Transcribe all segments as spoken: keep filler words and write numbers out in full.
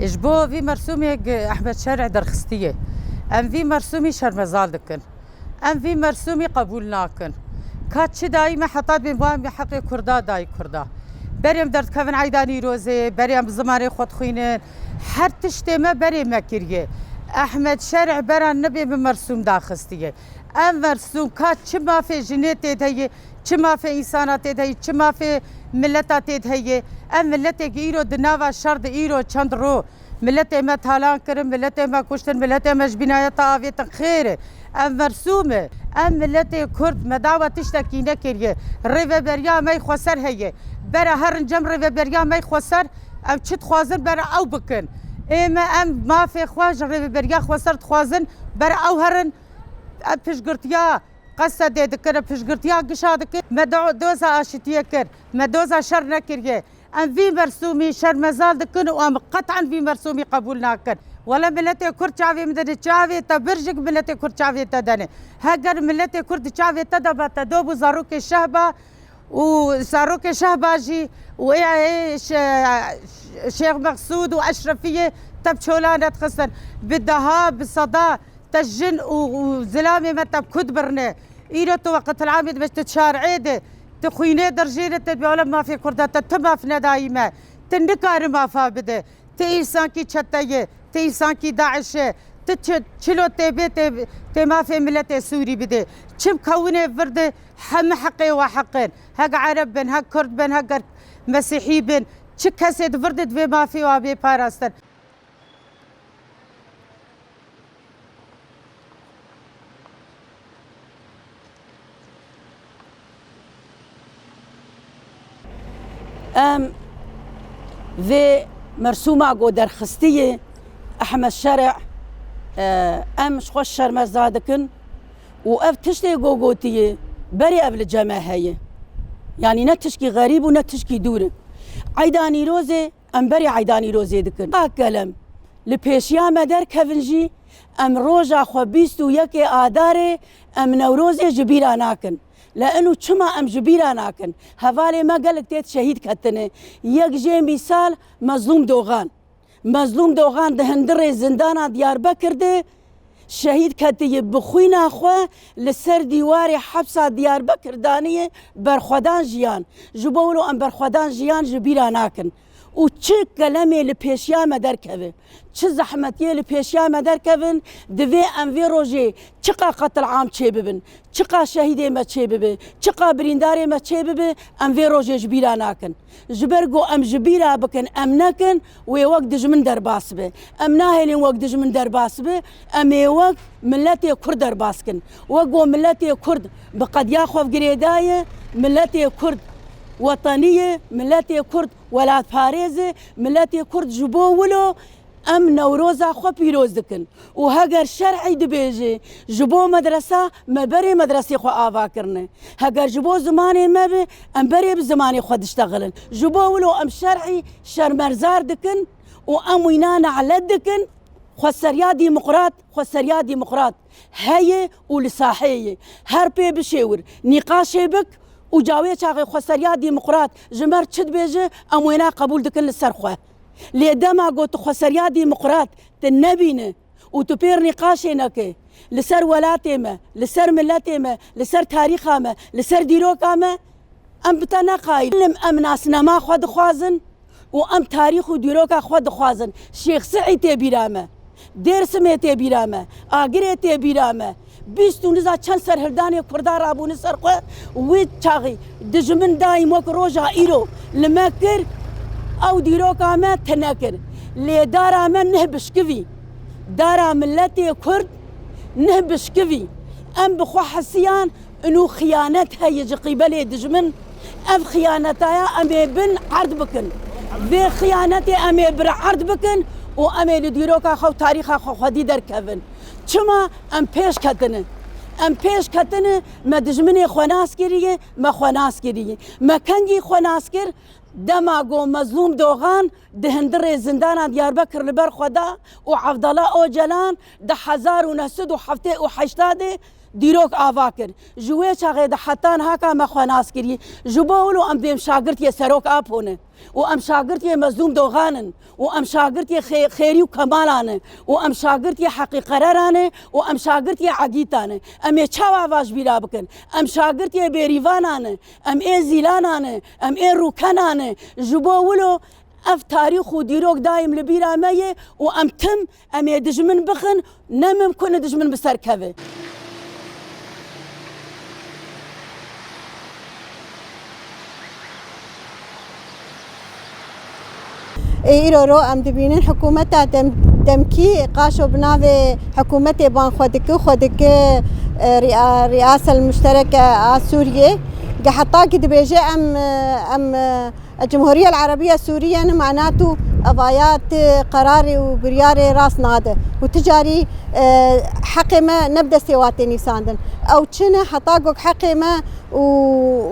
Ji bo vî mersûmê Ehmed Şerî derxistiye. Em vî mersûmî şermezar dikin. Em vî mersûmî qebûl nakin. Ka çi dayî me heta dibên, em heqê Kurda dayî Kurda. Berê em derdikevin eyda Nîrozê, berê em bi zimanê xwe dixwînin. Her tiştê me berê me kiriye. Ehmed Şerî bera nebê bi mersûm daxistiye. Ev mersûm ka çi mafê jinê tê de ye, çi mafê însana tê de ye, çi mafê mileta tê de ye. Ev miletê ki îro di nava şer de îro çend ro miletê me talan kirin, miletê me kuştin, miletê me ji bînayeta avêtin xêr e. Ev mersûm e. Ev miletê Kurd me dawa tiştekî nekiriye. Rêveberiya me yê xweser heye. Bera herin cem rêveberiya me yê xweser, ew çi dixwazin bera ew bikin. Ê me em mafê xwe ji rêveberiya xweser dixwazin, bera ew herin, ev piştgirtiya Qesedê dikir, piştgirtiya gişa dikir. Me do-, doza aşitiyê kir. Me doza şer nekiriye. Em vî mersûmî şermezar dikin û em qet'en vî mersûmî qebûl nakin. Wele miletê Kurd çavê min de ne, çavê te birjik miletê Kurd çavê te de ne. Heger miletê Kurd di çavê te de be, te do bû zarokê şeh be û zarokê şeh be jî û ê, ê, şe-, Şêx Meqsûd û Eşrefiyê te bi çolan nedixistin. Bi deha, bi seda te jin û, û zilamê me te bi ku dibirne. Îro tu weqetil amê dibe, tu şarê de, tu xwînê dirjêne, te dibê wele mafê Kurda te, tu maf nedayî me. Tu nikarî mafa bide. Tu însankî çete ye, tu însankî DAIŞ e. Tu çi, çilo tê bê, tê, tê mafê miletê Sûrî bide. Çim kewinê vir de hemî heqê we heq in. Hek Ereb bin, hek Kurd bin, hek ger Mesîhî bin. Çi kesê di vir de divê mafê we bê parastin. Em vê mersûma ku derxistî ye Ehmed Şerî, e, em ji xwe şermezar dikin û ev tiştê ku gotiye berê ev li cem me heye. Yanî ne tişkî xerîb û ne tişkî dûr e. Eyda Nîrozê Em berê eyda Nîrozê dikin. A kelem, li pêşiya me derkevin jî, em roja xwe bîst û yekê Adarê, em Newrozê ji bîra nakin. Le inu çima em ji bîra nakin? Hevalê me gelek têt şehîd ketine. Yek jê mîsal Mezlûm Doxan. Mezlûm Doxan di hundirê zindana Diyarbekir de şehîd ketiye, bi xwîna xwe li ser dîwarê hepsa Diyarbekir daniye, berxwedan jiyan. Ji bo wilo em berxwedan jiyan ji bîra nakin. Û çi kelemê li pêşiya me derkeve, çi zehmetiyê li pêşiya me derkevin, divê em vê rojê çiqa qetil am çêbibin, çiqa şehîdê me çêbibe, çiqa birîndarê me çêbibe, em vê rojê ji bîra nakin. Ji ber ku em ji bîra bikin, em nekin, wê wek dijmin derbas be. Em nahêlin wek dijmin derbas be, em ê wek miletê Kurd derbas kin. Wek ku miletê Kurd bi qediya xwe girêdaye, miletê Kurd wetenî ye, miletê Kurd welatparêz e, miletê Kurd ji bo wilo em Newroza xwe pîroz dikin. Û heger şer'î dibêje, ji bo medresa, me berê medresê xwe ava kirine. Heger ji bo zimanê me be, em berê bi zimanê xwe diştexilin. Ji bo wilo em şer'î şermezar dikin û em wîna nelet dikin. Xweseriya demokrat, xweseriya demokrat heye û li saheyê ye. Her pê bişêwir, nîqaşê bik û cawê çaxê xweseriya demokrat ji me re çi dibêje, em wêna qebûl dikin li ser xwe. Lê dema ku tu xweseriya demokrat tu nebîne û tu pêr nîqaşê neke li ser welatê me, li ser miletê me, li ser tarîxa me, li ser dîroka me, em bi te neqayîl in. Em nasnama xwe dixwazin û em tarîx û dîroka xwe dixwazin. Şêx Si'î tê bîra me. Dêrsimê tê bîra me, Agirê tê bîra me. Bîst û niza çend serhildanê Kurda rabûne ser xwe, wê çaxî dijmin dayîm wek roja îro li me kir, ew dîroka me tune kir. Lê dara me neh bişkivî. Dara miletê Kurd neh bişkivî. Em bi xwe hesiyan Ino xiyanet heye ji qîbelê dijmin. Ev xiyanetaya em ê bin erd bikin. Vê xiyanetê em ê bir erd bikin û em ê li dîroka xwe û tarîxa xwe xwedî derkevin. Çima em pêş ketine? Em pêş ketine, me dijminê xwe nas kiriye, me xwe nas kiriye. Me kengî xwe nas kir? Dema ku Mezlûm Doxan di hundirê zindana Diyarbekir li ber xwe da û Evdala Ocalan di hezar û neh sed û heftê û heştadê Dîrok ava kir. Ji wê çaxê de heta niha ka me xwe nas kirî. Ji bo wilo em bêm şagirtiyê Serok Apo ne. Û em şagirtiyê Mezlûm Doxan in. Û em şagirtiyê Xê-, Xêrî û Kemala ne. Û em şagirtiyê Heqî Qerera ne. Û em şagirtiyê Egîta ne. Em ê çawa va ji bîra bikin? Em şagirtiyê Bêrîvana ne. Em ê Zîlana ne. Em ê Rûkena ne. Ji bo wilo ev tarîx û dîrok daîm li bîra me ye û em tim em ê dijmin bixin, ne mimkun e dijmin bi ser keve. Ê îro ro em dibînin hikûmeta dem-, demkî qaşo bi navê hikûmetê ban xwe dike, xwe dike, e, riya-, riyasel muştereke a Sûriyê. Ge heta ki dibêje em, e, em, e, Cumhuriyel Erebiye Sûriye ne, mana tu evaya ti qerarê û biryarê rast nade. Û ti carî, e, heqê me ne bi destê wa tê nîvsandin. Ew çi ne heta gok heqê me û,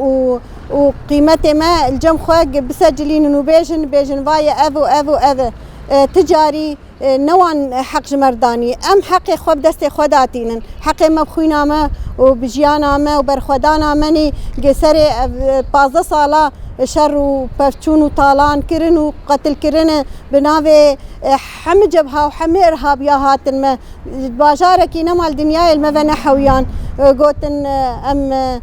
û, û qîmetê me li cem xwe gi-, bisecilînin û bêjin, bêjin vaye ev û ev û ev e. E, ti carî e, ne wan heq ji me re danî. Em heqê xwe bi destê xwe datînin. Heqê me bi xwîna me û bi jiyana me û berxwedana me nî, gi serê ev, e, pazdeh sala şer û pevçûn û talan kirin û qetil kirin bi navê, e, hemî cebha û hemî irhabiya hatin me. Bajarekî nema li dinyayê li me ve nehewiyan, e, gotin, e, em, e,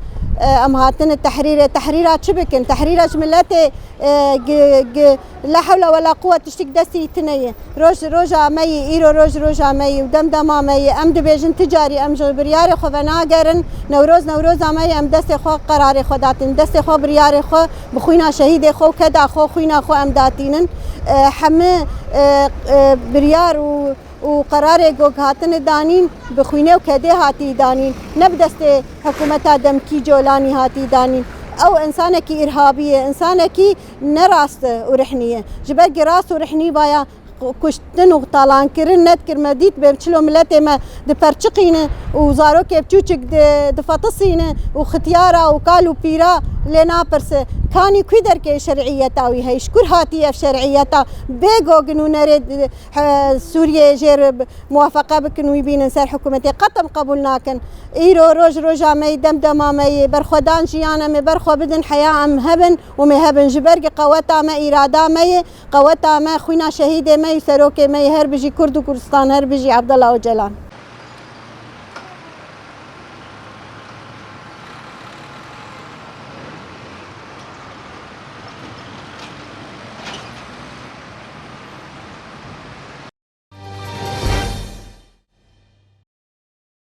em hatine tehrîrê. Tehrîra çi bikin? Tehrîra ji miletê, e, gi, gi, la hewla wela quwwet tiştik destî tine ye. Roj roja me yî, îro roj roja me yî û dem dema me yî. Em dibêjin ti carî em ji biryarê xwe venagerin. Newroz newroza me yî, em destê xwe qerarê xwe datin. Destê xwe biryarê xwe bi xwîna şehîdê xwe û keda xwe, xwîna xwe em datînin. E, hemî, e, e, biryar û, û qerarê gog hatine danîn, bi xwînê û kedê hatî danîn. Ne bi destê hikûmeta demkî Colanî hatî danîn. Ew insanekî îrhabî ye, insanekî ne rast û rihnî ye. Ji ber gi rast û rihnî baya kuştin û talankirin nedikir, me dît bê çilo miletê me diperçiqîne û zarokê biçûçik di-, difetisîne û xitiyara û kal û pîra lê napirse. Kanî kû derkê şer'iyeta wî heye? Ji kur hatî ev şer'iyeta? Bê gogin û nerê di-, he, Sûriyeyê jê re muwafeqe bikin, wî bînin ser hikûmetê. Qet em qebûl nakin. Îro roj roja me yê, dem dema me yê, berxwedan jiyan em ê berxwe bidin, heya em hebin û em ê hebin. Ji ber gi qeweta me, îrada me yê, qeweta me, xwîna şehîdê me yî, serokê me yî. Her bijî Kurd û Kurdistan, her bijî Abdullah Ocalan.